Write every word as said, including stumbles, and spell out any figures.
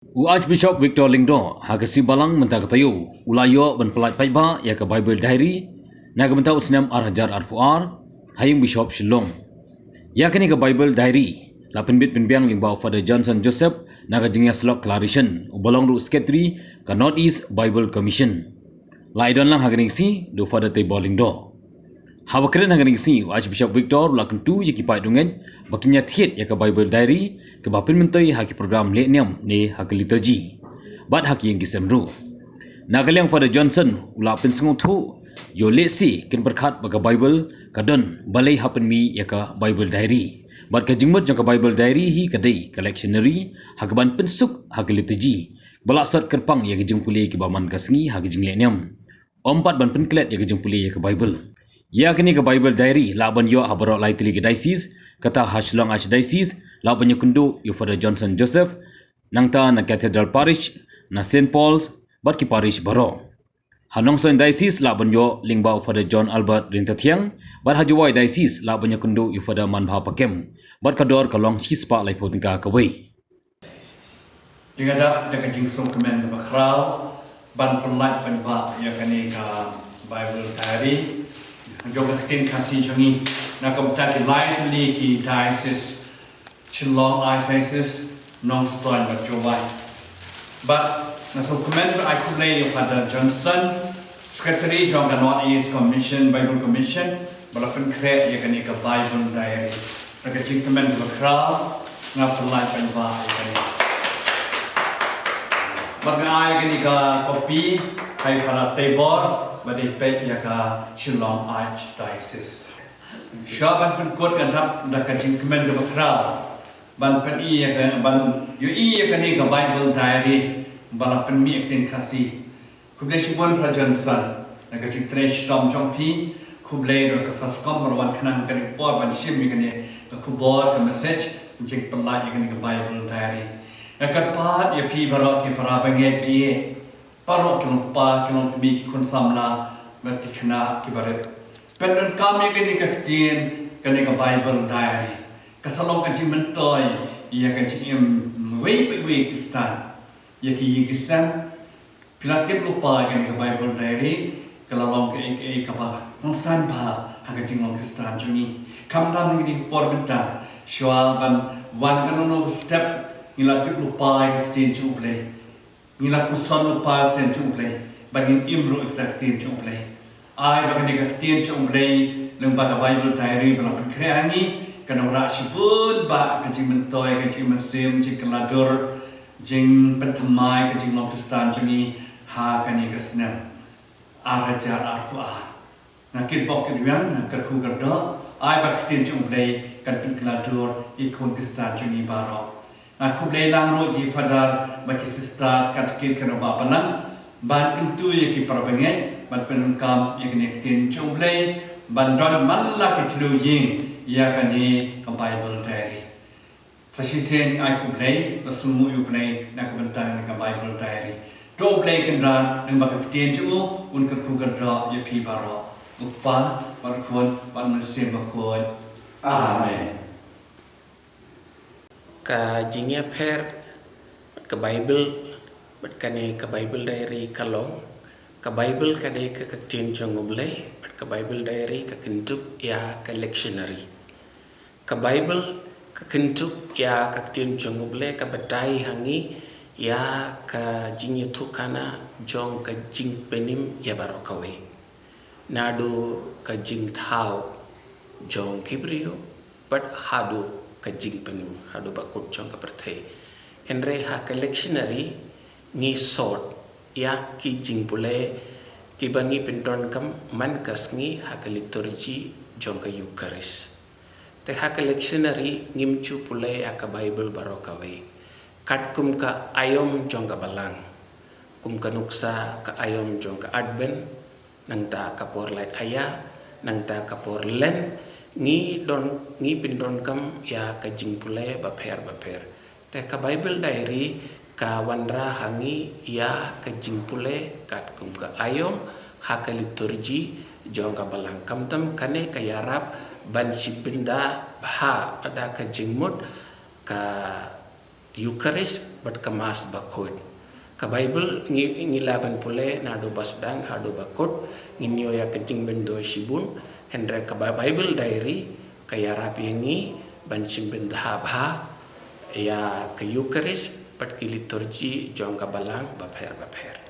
U Archbishop Victor Lyngdoh ha ka sngi Balang mynta ka taïew u la ïoh ban pyllait paidbah ïa ka Bible Diary na ka bynta u snem ar hajar arphew ar ha ïing Bishop Shillong. Ïa kane ka Bible Diary la pynbit pynbiang lyngba u Father Johnson Joseph na ka jingïasyllok Clarition, uba long ruh u Secretary ka North East Bible Commission. La ïadon lang ha kane ka sngi da u Father Teibor Lyngdoh. Haba kren ha kane ka sngi, u Archbishop Victor u la kyntu ïa ki paid bangeit ba kin ïa thied ïa ka Bible Diary kaba pynmyntoi ha ki program leh niam ne ha ka liturgy bad ha ki ïing ki sem ruh. Na ka liang Father Johnson u la pynsngewthuh ïoh lehse kin pyrkhat ba ka Bible ka don, balei hap pynmih ïa ka Bible Diary. Bad ka jingmut jong ka Bible Diary hi ka dei ka lectionary ha kaban pynsuk ha ka liturgy, ba la sot kyrpang ïa ka jingpule kiba man ka sngi ha ka jingleh niam, ym pat ban pynklet ïa ka jingpule ïa ka Bible. Ïa kane ka Bible Diary lah ban ïoh ha baroh lai tylli ki diocese, kata ha Shillong Archdiocese lah ban ïakynduh ïa u Father Johnson Joseph, nangta na Cathedral Parish, na Saint Paul's bad ki parish baroh. Ha Nongstoiñ Diocese lah ban ïoh lyngba u Father John Albert Ryntathiang, bad ha Jowai Diocese lah ban ïakynduh ïa u Father Manbha Pakem, bad ka dor ka long shispah laiphew tyngka kawei. Te nga dap da ka jingsngewkmen kaba khraw ban pyllait paidbah ïa kane ka Bible Diary jong ka ktien Khasi jong ngi na ka bynta ki lai tylli ki diocese, Shillong Archdiocese, Nongstoiñ bad Jowai. Bad nga sngewkmen ban ai khublei ïa u Father Johnson, Secretary jong ka North East Commission, Bible Commission, ba la pynkhreh ïa kane ka Bible Diary. Da ka jingkmen kaba khraw nga pyllait paidbah ïa kane. Bad nga ai kane ka kopi ha i Father Teibor ba dei peit ïa ka Shillong Archdiocese. Shuwa ban pynkut, nga dap da ka jingkmen kaba khraw ban pyni ïa ka, ban ïohi ïa kane ka Bible Diary ba la pynmih ha ktien Khasi. Khublei shibun Father Johnson na ka jingtrei shitom jong phi. Khublei ruh ka SASCOM ba la wan khnang ha kane ka por ban shim ïa kane ka khubor, ka message, jingpyllait ïa kane ka Bible Diary. Nga kyrpad ïa phi baroh ki para bangeit, ïa baroh ki long kpa ki long kmie, ki khun samla bad ki khynnah kiba rit, pyndonkam ïa kane ka ktien, kane ka Bible Diary. Ka sa long ka jingmyntoi ïa ka jingim iwei pa iwei i Khristan. Ïa ki ïing ki sem, phi la tip lypa ïa kane ka Bible Diary ka la long kaei kaei kaba nongsan bha ha ka jinglong Khristan jong ngi. Khamtam ha kine ki por mynta, shuwa ban wan kano kano ka step, ngi la tip lypa ïa ka ktien jong U Blei. Ngi la puson lypa ïa ka ktien jong U Blei bad ngin im ruh ïa ka ktien jong U Blei. Ai ba kane ka ktien jong U Blei lyngba ka Bible Diary ba la pynkhreh ha ngi kan wanrah shibun bah ka jingmyntoi, ka jingmynsiem, jingkylla dur, jingpynthymmai ka jinglong Khristan jong ngi ha kane ka snem ar hajar arphew ar. Nga kitbok kitrwiang, nga kyrkhu kyrdoh, ai ba ka ktien jong U Blei kan pynkylla dur ïa ki khun Khristan jong ngi baroh. Nga khublei lang ruh ïa ki father bad ki sister, katkist, ki rangbah balang ban kyntu ïa ki para bangeit ban pyndonkam ïa kane ka ktien jong U Blei, ban don man la ki thliew ïing ïa kane ka Bible Diary. Sa shisien ai khublei, la sngewbha ïa U Blei na ka bynta kane ka Bible Diary. To U Blei Kynrad lyngba ka ktien jong u un kyrkhu kyrdoh ïa phi baroh. U Kpa bad U Khun bad U Mynsiem Bakhuid. Amen. Ka jingïapher bad ka Bible bad kane ka Bible Diary ka long, ka Bible ka dei ka, ka ktien jong U Blei, bad ka Bible Diary ka kyntup ïa ka lectionary. Ka Bible ka kyntup ïa ka ktien jong U Blei, ka batai ha ngi ïa ka jingïathuhkhana jong ka jingpynim ïa baroh kawei, naduh ka jingthaw jong ki briew bad haduh ka jingpynim, haduh ba kut jong ka pyrthei. Hynrei ha ka lectionary ngi sot ïa ki jingpule kiba ngi pyndonkam man ka sngi ha ka liturgy jong ka Eucharist. Te ha ka lectionary ngim ju pule ïa ka Bible baroh kawei, katkum ka aïom jong ka Balang, kum ka nuksa ka aïom jong ka Advent, nangta ka por Lait Aya, nangta ka por Lent, ngi don, ngi pyndonkam ïa ka jingpule bapher bapher. Te ka Bible Diary ka wanrah ha ngi ïa ka jingpule katkum ka aïom ha ka liturgy jong ka Balang. Khamtam kane ka ïarap ban shim bynta bha bad da ka jingmut ka Eucharist bad ka Mass bakut. Ka Bible ngi, ngi lah ban pule naduh ba sdang haduh bakut, ngin ïoh ïa ka jingbynduh shibun, hynrei ka Bi- Bible Diary ka ïarap ïa ngi ban shim bynta bha ïa ka Eucharist bad ki liturgi jong ka Balang bapher bapher.